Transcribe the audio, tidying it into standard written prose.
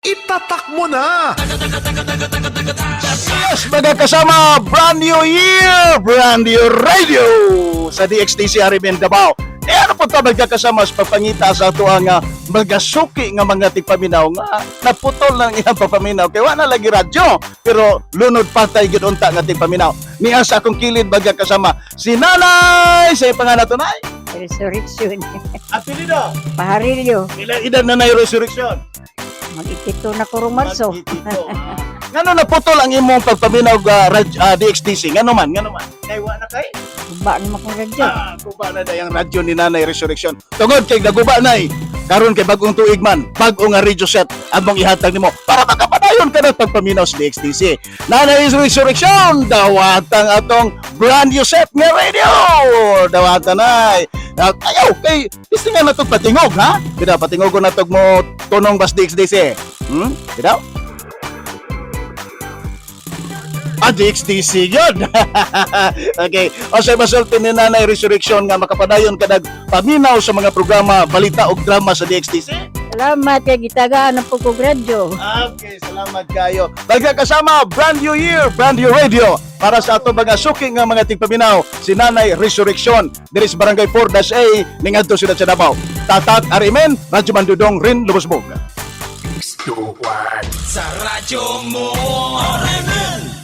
Itatak mo na! Yes, mga kasama, brand new year, brand new radio sa DXDC RMN Davao. Eh, ano po ta magkakasama sa pagpangita sa ato ang mga suki nga mga tigpaminaw nga naputol lang iyang pagpaminaw kay wala lagi radyo, pero lunod patay gid unta nga tigpaminaw. Niya sa akong kilid, magkakasama, si Nanay sa pangalan to, Nay? Resurrection. Apelyido? Paharilyo. Ilang edad na, Nay Resurrection? Mag-ikito na ko rong Marso. Mag-ikito. Ngano naputol ang imong pagpaminaw DXDC? Ngano man, ngano man? Kay wa na kay? Guba naman kong radyo. Ah, guba na dayang radyo ni Nanay Resurrection. Tungod kay naguba nay, karon kay bagong tuig man, bag-o nga radio set ang mong ihatag nimo para makapadayon ka ng pagpaminaw sa DXDC. Nanay Resurrection, dawatang atong brand new set nga radio. Dawatan nay. Ayaw kay isti nga natog patingog ha. Bitaw patingog ko natog mo tunong bas DXDC. Bitaw? Ah, DXDC yun. Okay. O sa masulti ni Nanay Resurrection nga makapadayon ka paminaw sa mga programa, balita o drama sa DXDC? Salamat kay gitagaan ang pugkog radyo. Okay, salamat kayo. Bagay kasama, brand new year, brand new radio. Para sa ato mga suki nga mga tigpaminaw, si Nanay Resurrection, diri sa Barangay 4-A, ningadto sila sa Davao. Tatak Arimen, Radyo Mandudong, Rin Lubosbog. Sa radyo mo! RMN!